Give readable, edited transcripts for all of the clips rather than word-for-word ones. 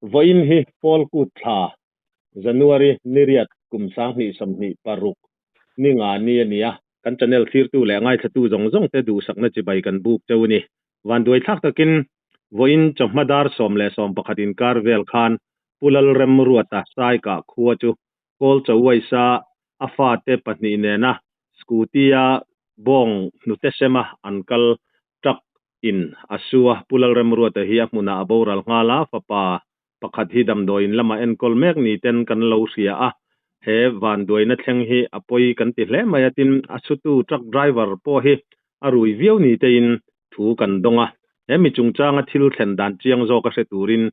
Vawiin hi Fall Kut thla, January ni riat kum 2026 ni nga ni a ni a. Kan channel thlirtu leh ngaithlatu zawng zawng te duhsakna chibai kan buk cheu a ni. Vanduai thlak takin vawiin chawhma dar 10:11 inkar vel khan Pu Lalremruata Saikah khua chu Kawl Chauaisa a fate pahnih nena scooty-a bawng hnute sema an kal truck in a su a, Pu Lalremruata hi a hmunah a boral nghal a, fapa pakhat hi damdawiin lamah enkawl mek ni ten kan lo hria a, he vanduaina thleng hi a pawi kan ti hle mai a, tin a sutu truck driver pawh hi a rui viau ni tein thu kan dawng a, he mi chungchanga thil thlen dan chiang zawk a hre turin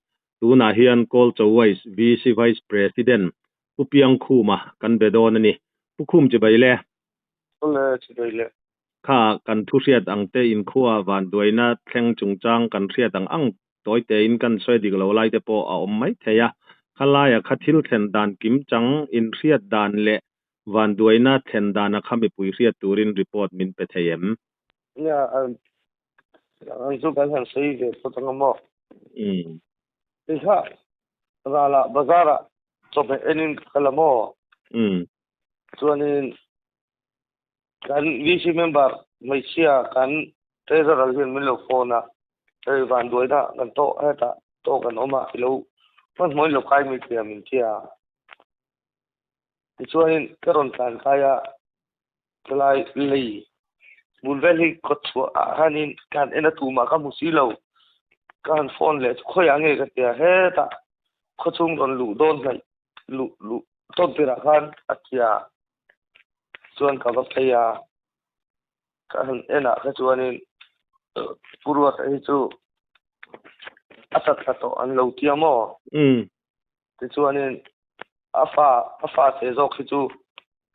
tunah hian Kawl Chawais VC Vice President Pu Piangkhuma kan be dawn a ni. Pu Khum chibai le. Awle chibai le. Kha kan thu hriat ang te inkhua vanduaina thleng chungchang kan hriat ang ang tawi tein kan sawi dik lo lai te pawh a awm mai thei a. Khalaia kha thil thlen dan kim chang inhriat dan leh vanduaina thlen dana kha mipui hriat turin report min pe thei em? Nia, ang chu kan han sawi ve phawt ang a maw? Hei kha ralah bazar-ah chawhmeh enin ka kal a maw? Chuanin Kan VC member hmeichhia kan treasurer hian min lo phone a, hei vanduaina kan tawh hetah tawh kan awm a, i lo hmanhmawhin lo kai mai thei a min tia. Tichuanin ka rawn tlan kai a, helai lei bul vel hi kawt chhuah ah hianin ka han en a tumah ka hmu si lo, ka han phone leh chu khawiah nge ka tia hetah khawchhung rawn luh dawn hnaih luh luh tawn tirah khan a tia. Chuan ka va phei a, ka han enah kha chuanin Pu Ruata hi chu a chat thla tawh an lo tia maw? Tichuanin a fa a fa che zawk hi chu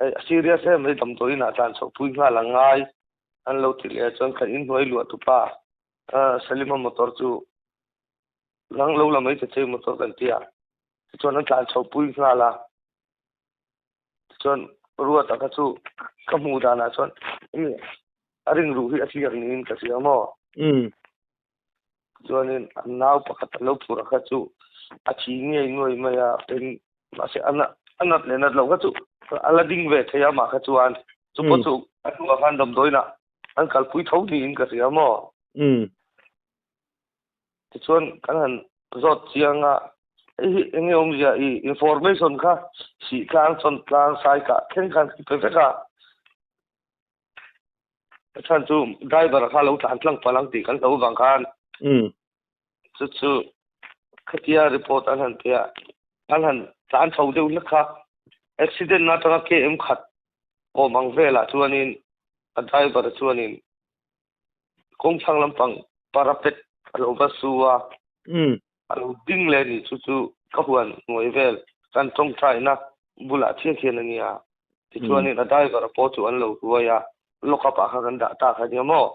hei a serious em mai damdawiin ah tlan chhoh pui nghal ang ngai an lo ti leh a chuan kan inhnuai luah tupa Salima motor chu nang lo la mai ta che motor kan tia tichuan an tlan chhoh pui nghal a. Chuan Ruata kha chu ka hmuh danah chuan enge a ring ruh hi a hliak niin ka hria maw? Chuanin an nau pakhat a lo phur a kha chu a thi ngei nuai mai a, eng mahse a nat a nat leh nat loh kha chu a la ding ve thei a mah kha chuan chu pawh chu a hnuah khan damdawiinah an kalpui tho niin ka hria maw? Tichuan kan han zawt chiang a, hei hi eng nge awmzia i information kha sih tlang chawn tlang sai kah thleng khan ka pe vek a, a chhan chu driver kha lo tlan tlang palh ang tih kan hlo vang khan chu chu khatia report an han pe a, an han tlan chho deuh hlek kha accident na atanga KM khat awm ang velah chuanin a driver chuanin Kawngchhang lampang parapet a lo va su a, a lo ding leh a ni. Chu chu ka huan hnuai vel kan tawngtaina bulah chiah khian a nia. Tichuanin a driver pawh chu an lo hruai a, lock up ah kha kan dah ta kha nia maw?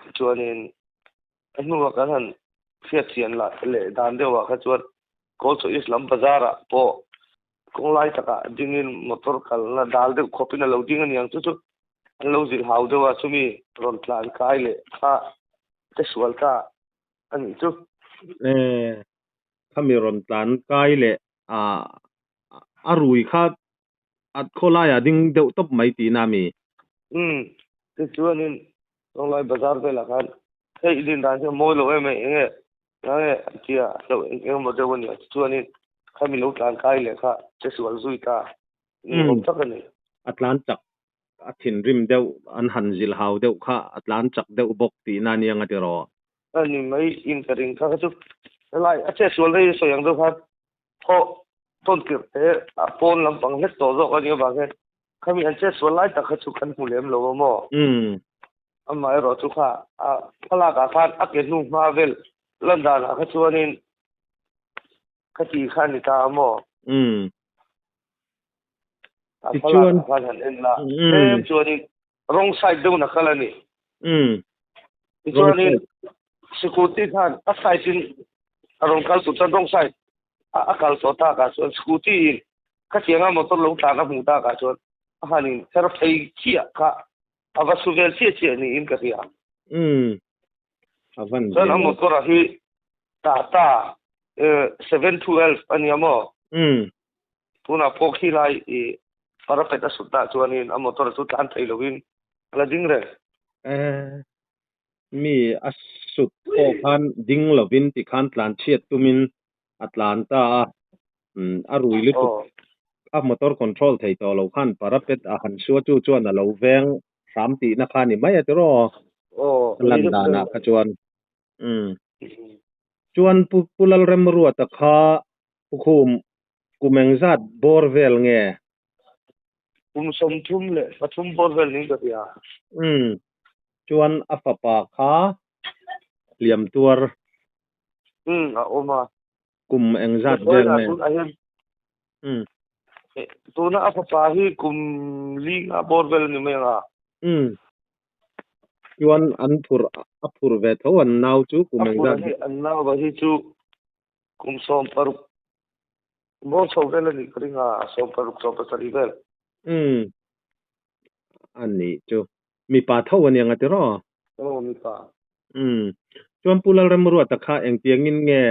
Tichuanin a hnuah kan han hriatchian lah leh dan deuhah kha chuan Kawlchaw East lam bazar ah pawh Kawng lai takah dingin motor kalna dal deuh khawpin a lo ding a niang chu chu an lo zilh hau deuh a, chumi rawn tlan kai leh kha te sual ta a nih chu. E, khami rawn tlan kai leh a a rui kha a khawlaiah ding deuh tawp mai tihna a mi? Umm, tichuanin Kawnglai bazar velah khan hei i din dan hi a mawi lo em e, enge Nge an ti a, lo eng eng emaw deuh a nia. Tichuanin khami lo tlan kai leh kha che sual zui ta ni awm tak a ni. A tlan chak, a thinrim deuh, an han zilh hau deuh kha a tlan chak deuh bawk tihna a nia nga tiraw? A ni mai in ka ring kha kha chu helai a che sual rei a sawi ang deuh khan thaw tawn tirh te a pawn lampang hlek tawh zawk a nih avang hian khami an che sual lai tak kha chu kan hmu lem lo a maw? Amaherawh chu kha a thlalak ah khan a ke hnu hma vel lan dan ah kha chuanin ka tih kha a ni ta a maw? A thlalak ah khan han en la tlem chuanin wrong side deuh na kal a ni. Tichuanin scooty khan a side in a rawn kal tur chuan wrong side a kal tawh tak ah chuan scooty in khatianga motor lo tlan a hmuh tak ah chuan a han in her phei chiah kha A va su vel chiah chiah niin ka hria. Umm. A van Chuan a motor a hi Tata. 712 a nia maw? Umm. Tunah pawh khi lai i parapet a sut dah chuanin a motor chu tlan thei lovin a la ding reng. Eh, mi a sut pawh khan ding lovin tikhan tlan chhiat tumin a tlan ta a, umm a rui lutuk a motor control thei tawh lo khan parapet a han sua chu chuan a lo veng hram tihna kha a ni mai a tiraw? A lan danah kha chuan. Umm. Chuan Pu Pu Lalremruata kha Pu Khum kum engzat bawr vel nge? Kum 33 bawr vel ning ka ti a. Umm. Chuan a fapa kha hliam tuar. Umm a awm a. Kum engzat vel nge? Umm. Tuna a fapa hi kum li nga bawr vel a ni mai ang a. Umm. Chuan an phur a phur ve tho an nau chu kum engzat? A phur a hi an nau a hi chu kum 16 bawr chho vel a nih ka ring a, 16 17 vel. Umm a nih chu. Mipa tho a nia nga tiraw? Aw mipa. Umm chuan Pu Lalremruata kha engtiangin nge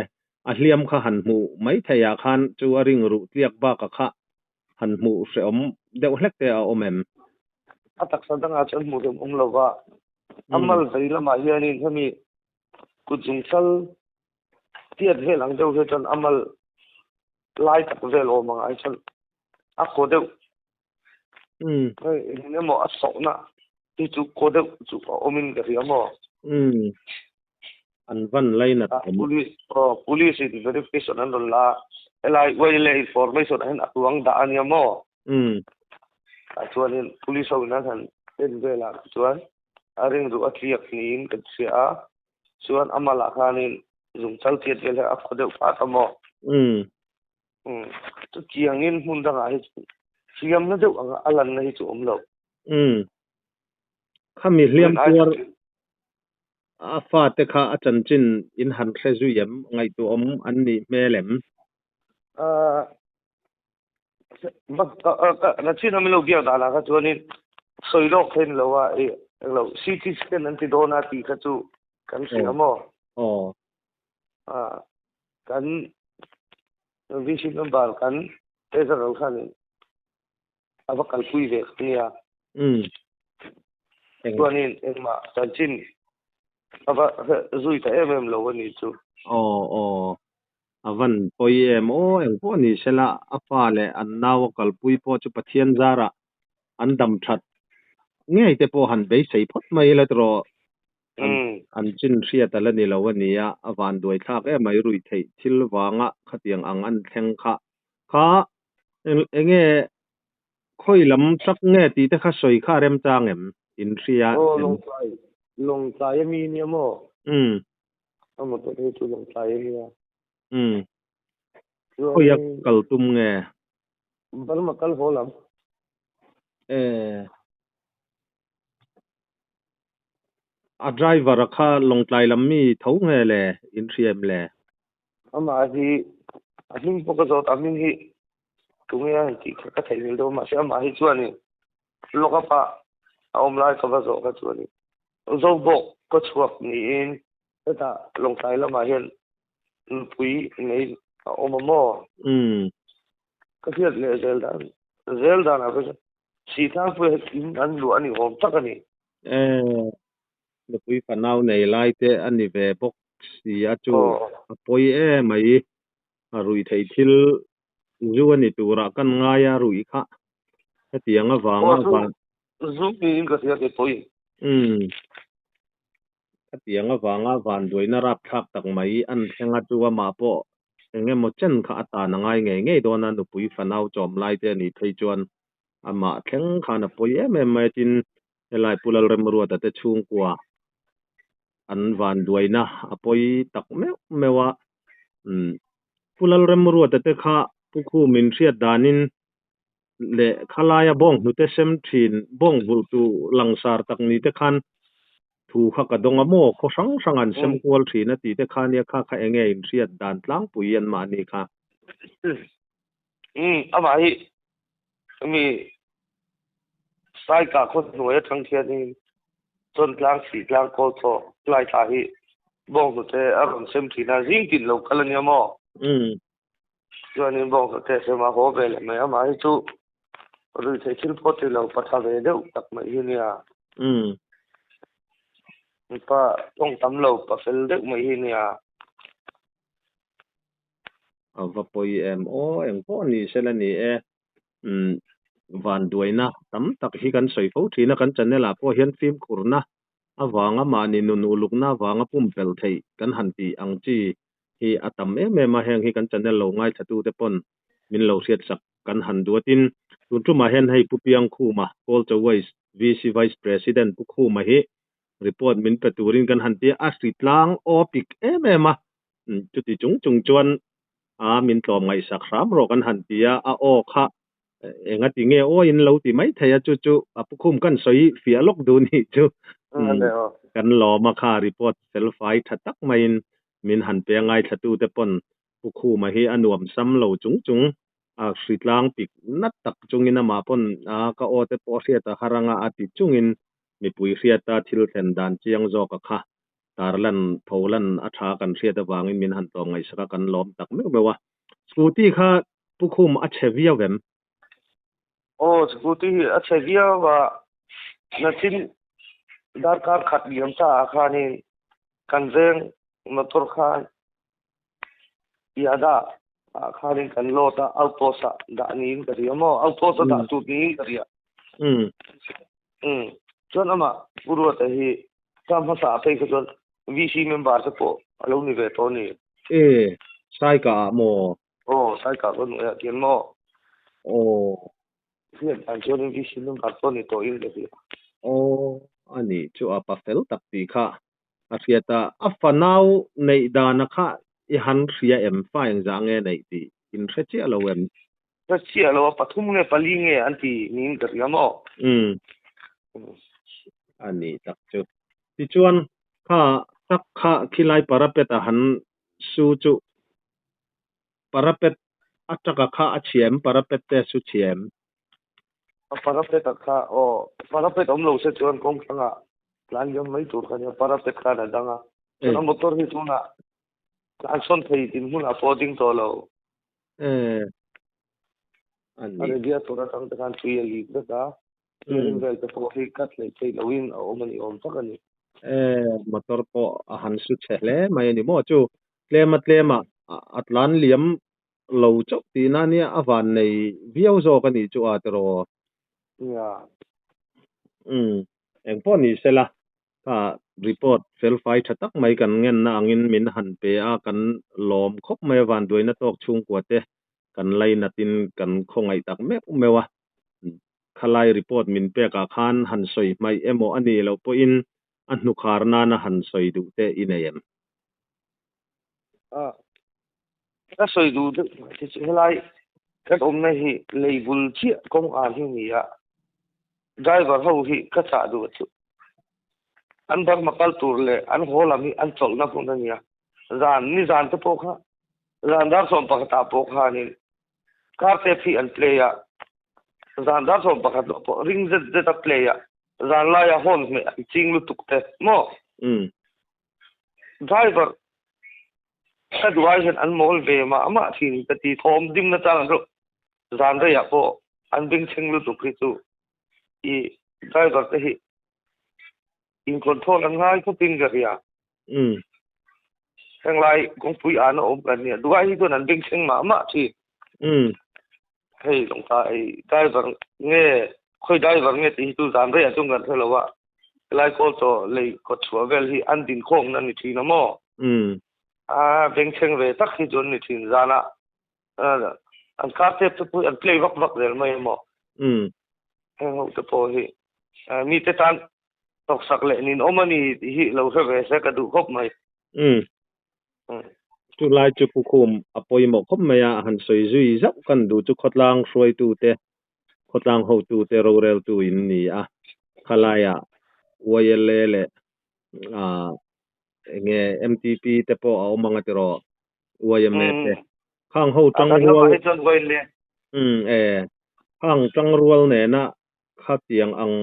a hliam kha han hmuh mai theiah khan chu a ring ruh tliak baka kha han hmuh hrehawm deuh hlek te a awm em? A taksa dangah chuan hmuh hrehawm awm lo va, a mal vei lamah hianin hemi kut zungchal tiat vel ang deuh hi chuan a mal lai tak vel awm ang ai chuan a kaw deuh hei eng emaw a sawhna hi chu kaw deuh chu a awmin ka hria maw? An van lainat awm. Police aw police in verification an rawn la a, helai uaile information ah hian a tuang dah a nia maw? Tah chuanin police ho in an han en vel ah chuan a ring duh a tliak niin kan hria a, chuan a malah khanin zungchal tiat vel hi a khaw deuh fat a maw? Chutiangin hmun dangah hi chu hliamna deuh anga a lanna hi chu awm lo. Khami hliam tuar A fate kha a chanchin in han hre zui em? Ngaihtuahawm an nih hmel em? Nachin a min lo biak danah kha chuanin sawi lawk theih ni lo a, ih englo CT scan an ti dawn a tih kha chu kan hria maw? Aw. Kan VC member kan treasurer khanin a va kalpui ve kha nia. Umm. Chuanin engmah chanchin a va zui ta em em lo a ni chu. Aw aw. A van pawi em aw eng pawh ni sela a fa leh an nau a kalpui pawh chu Pathian zarah an dam that ngei te pawh han beisei phawt mai ila tiraw an an chin hriat a la ni lo a nia a van duai thlak em mai ruih theih thil vanga khatiang ang an thleng kha kha Enge khawi lam tak nge tih te kha sawi kha remchang em? In hria em? Aw Lawngtlai, Lawngtlai a mi nia maw? Umm. A motor hi chu Lawngtlai a nia. Umm. Khawi a kal tum nge? Burma kal haw lam. Eh. A driver a kha Lawngtlai lam mi tho nge le? In hria em le? Amah hi a hming pawh ka zawt a hming hi tunge a han tih kha ka theih hmel deuh a mahse amah hi chuanin lock up ah a awm lai ka va zawh kha chuanin Zobawk ka chhuak niin hetah Lawngtlai lamah hian nupui nei a awm a maw? Ka hriat leh zel dan zel danah kha chuan Sihtlangpui ah hian in an luah a ni awm tak a ni. Nupui fanau nei lai te a ni ve bawk si a chu a pawi em mai. A rui thei thil zu a ni turah kan ngai a ruih kha hetiang avanga van. Zu niin ka hria kei pawhin. Umm. Hetiang avanga vanduaina rapthlak tak mai an thleng a chu amah pawh eng emaw chen kha a tan a ngai ngei ngei dawn a, nupui fanau chawm lai te a nih phei chuan amah thleng khan a pawi em em mai a tin Helai Pu Lalremruata te chhungkua an vanduaina a pawi tak meuh meuh a, umm Pu Lalremruata te kha Pu Khum in hriat danin leh khalaia bawng hnute sem thin bawng vulh tu langsar tak ni te khan thu kha ka dawng a maw khaw hrang hrang an sem kual thin a tih te kha nia kha kha enge in hriat dan tlangpui an mahni kha. Umm amah hi mi Saika khaw hnuai atang khianin Chawntlang Sihtlang Kawlchaw lai thla hi bawnghnute a rawn sem thin a, zing tin lo kal a nia maw? Chuanin bawnghnute a sem a, haw ve leh mai a, mahni chu ruihtheih thil pawh ti lo patha ve deuh tak mai hi nia. Mipa tawng tam lo pa fel deuh mai hi nia. A va pawi em aw, eng pawh ni sela ni e. Umm vanduaina tam tak hi kan sawi fo thin a, kan channel ah pawh hian fimkhurna avanga mahni nun ulukna avanga pumpelh theih kan han tih ang chi hi a tam em em a, heng hi kan channel lo ngaithlatute pawn min lo hriatsak kan han duatin tun tumah hian hei Pu Piangkhuma, Culture Wise VC Vice President Pu Khuma hi report min pe turin kan han ti a, a hritlang aw pik em em a, chuti chung chung chuan a min tlawm ngaihsak hram rawh kan han ti a, a aw kha engati nge aw in lo ti mai thei a, chu chu a pukhum kan sawi fiah lawk duh nih chu kan lawm a kha report fel fai tha tak maiin min han pe a ngaithlatute pawn pukhuma hi a nuam sam lo chung chung a hritlang pik nat tak chungin amah pawn a ka aw te pawh hriat a har anga a ti chungin mipui hriata thil thlen dan chiang zawk a kha tarlan pholan a tha kan hriat avangin min han tlawm ngaihsak a kan lawm tak meuh meuh a. Scooty kha Pukhum a chhe viau em? Aw, scooty hi a chhe viau a, nachin darkar khat liam ta ah khanin kan veng motor khan Yada ah khanin kan load a, outpost ah dah niin ka ria maw, outpost a dah tur niin ka ria. Umm, chuan amah Pu Ruata hi term hmasa ah phei kha chuan VC member te pawh a lo ni ve tawh a ni. E, Saika ah maw? Aw, Saika pawh hnuaiah khian maw? Aw. Hriat dan chuanin VC member pawh ni tawh in ka hria. Aw, a nih chu a pa fel tak tih kha a hriat a, a fanau neih dana kha i han hria em? Fa engzah nge neih tih in hre chiah lo em? Hre chiah lo a, pathum nge pali nge an ti niin ka hria maw? Umm. A nih tak chu. Tichuan, kha tak kha khilai parapet a han su chu parapet a taka kha a chhia em? Parapet te a su chhia em? A parapet a kha aw, parapet awm lo se chuan kawng hrangah tlan liam mai tur kha nia, parapet khan a dang a. Chuan a motor hi tunah tlan sawn thei dinhmunah pawh a ding tawh lo. Eh, a ni. A radiator atang te khan tui a lik vek a, steering vel te pawh hi cut leh theih lohin a awm a ni awm tak a ni. Eh, motor pawh a han su chhe hle mai a ni maw chu tlema tlema a tlan liam lo chauh tihna nia a van nei viau zawk a nih chu a tiraw. Nia. Umm, engpawh ni sela Kha report felfai tha tak mai kan ngenna angin min han pe a, kan lawm khawp mai a, vanduaina tawk chhungkua te kan lainatin kan khawngaih tak meuh meuh a. Khalai report min pekah khan han sawi hmaih emaw a nih loh pawhin a hnukhar nana han sawi duh te i nei em? A, ka sawi duh deuh mai te chu helai kan awmna hi lei bul chiah kawng an hi a ni a, driver ho hi ka chah duh a chu. An Burma kal tur leh an haw lam hi an chawlhna hmun a nia. Zan, nizan te pawh kha, zan dar 11 ah pawh khanin car tape hi an play a, zan dar 11 ah pawh ring zet zet a play a, zan laia horn hmeh an ching lutuk te maw? Driver ka duh ai hian an mawl ve mah mah thin ka ti, thawm dim nachang an rawh, zan reiah pawh an bengchheng lutuk hi chu i driver te hi in control an ngai khawp in ka hria. Heng lai kawngpui an a awm kan nia. Duai hi chuan an bengchheng mah mah thin. Hei lawngka ei driver nge khawi driver nge tih hi chu zan reiah chuan kan hre lo a. Helai kawl chaw lei kawt chhuah vel hi an din khawmna ni thin a maw? A bengchheng ve tak hi chu an ni thin zanah an car tape te pawh hi an play vak vak zel mai a maw? Heng ho te pawh hi mite tan tawksak leh nin awm a ni tih hi lo hre ve se ka duh khawp mai. Chu lai chu Pukhum a pawimawh khawp mai a, a han sawi zui zauh kan duh chu khawtlang hruaitute, khawtlang hotute roreltu in ni a, khalaiah YLA leh enge MTP te pawh a awm ang a tiraw YMA te. Khang ho tangrual e khang tangrual nena khatiang ang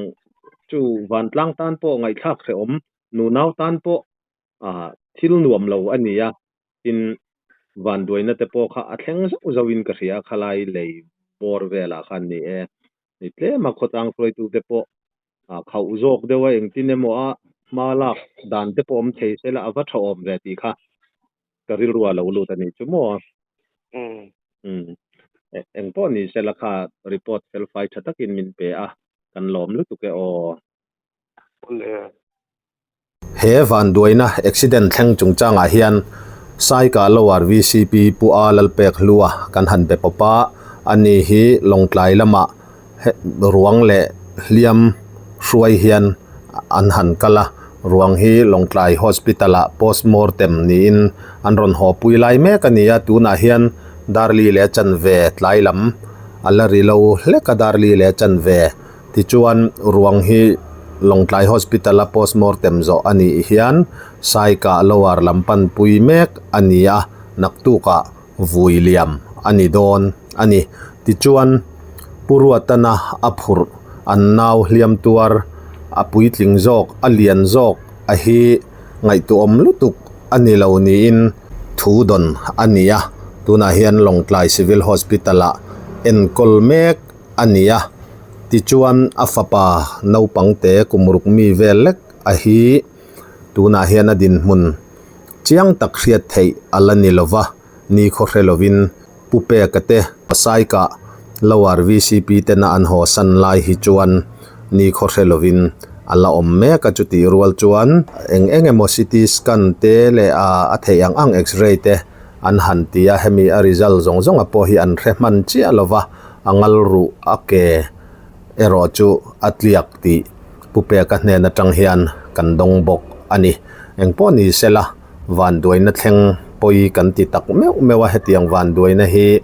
chu vantlang tan pawh ngaihthlak hrehawm nunau tan pawh thil nuam lo a ni a. Tin, Vanduaina te pawh kha a thleng zauh zauhin ka hria a, khalai lei bawr velah khan ni e. Ni tlem a khawtlang hruaitute pawh khauh zawk deuh a engtin emaw a hma lak dan te pawh awm thei sela a va tha awm ve tih kha ka rilru a lo lut a nih chu maw? Umm. Eng pawh ni sela kha report felfai tha takin min pe a, kan lawm lutuk e aw. He vanduaina accident thleng chungchangah hian Saika Lower VCP Pu A Lalpek Hlua kan han be pawp a, ani hi Lawngtlai lamah ruang leh hliam hruai hian an han kal a, ruang hi Lawngtlai Hospital ah postmortem niin an rawn haw pui lai mek a ni a, tunah hian Darli leh chanve tlai lam a la ri lo hlek a Darli leh chanve. Tichuan, ruang hi Lawngtlai Hospital-a postmortem zawh a nih hian Saikah Lower lam panpui mek a ni a, naktukah vui liam a ni dawn a ni. Tichuan, Pu Ruatana a phurh an nau hliam tuar a puitling zawk, a lian zawk a hi ngaihtuahawm lutuk a ni lo niin thu dawn a ni a, tunah hian Lawngtlai Civil Hospital-ah enkawl mek a ni a, tichuan a fapa naupang te kum ruk mi vel lek a hi tunah hian a dinhmun chiang tak hriat theih a la ni lova, ni khaw hre lovin Pu Peka te Saikah Lower VCP tena an haw san lai hi chuan ni khaw hre lovin a la awm mek a, chutih rual chuan eng eng emaw CT scan te leh a theih ang ang X-ray te an han ti a, hemi a result zawng zawng a pawh hi an hre hman chiah lova, a ngal ruh a ke erawh chu a tliak tih Pu Peka hnen atang hian kan dawng bawk a ni. Engpawh ni sela, vanduaina thleng pawi kan ti tak meuh meuh a, hetiang vanduaina hi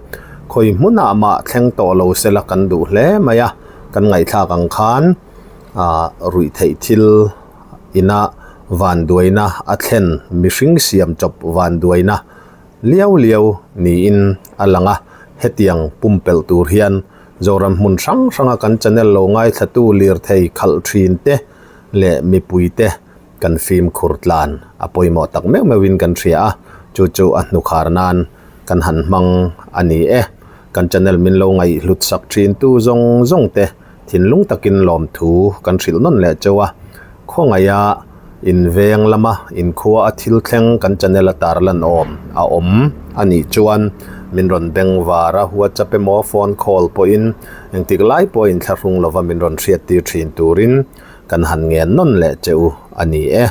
khawi hmunah mah thleng tawh lo sela kan duh hle mai a, kan ngaihthlak ang khan ah ruihtheih thil ina vanduaina a thlen mihring siam chawp vanduaina liau liau niin a lang a, hetiang pumpelh tur hian Zoram hmun hrang hranga kan channel lo ngaithlatu lirthei khalh thin te leh mipui te kan fimkhur tlan a pawimawh tak meuh meuhin kan hria a, chu chu a hnukhar nan kan han hmang a ni e. Kan channel min lo ngaihhlut sak thin tu zawng zawng te thinlung takin lawmthu kan hrilh nawn leh cheu a, khawngaih a inveng lama inkhua a thil thleng kan channel a tarlan awm a awm a nih chuan min rawn beng var a, WhatsApp emaw phone call pawhin engtik lai pawh inthlahrung lova min rawn hriattir thin turin kan han ngen nawn leh cheu a ni e.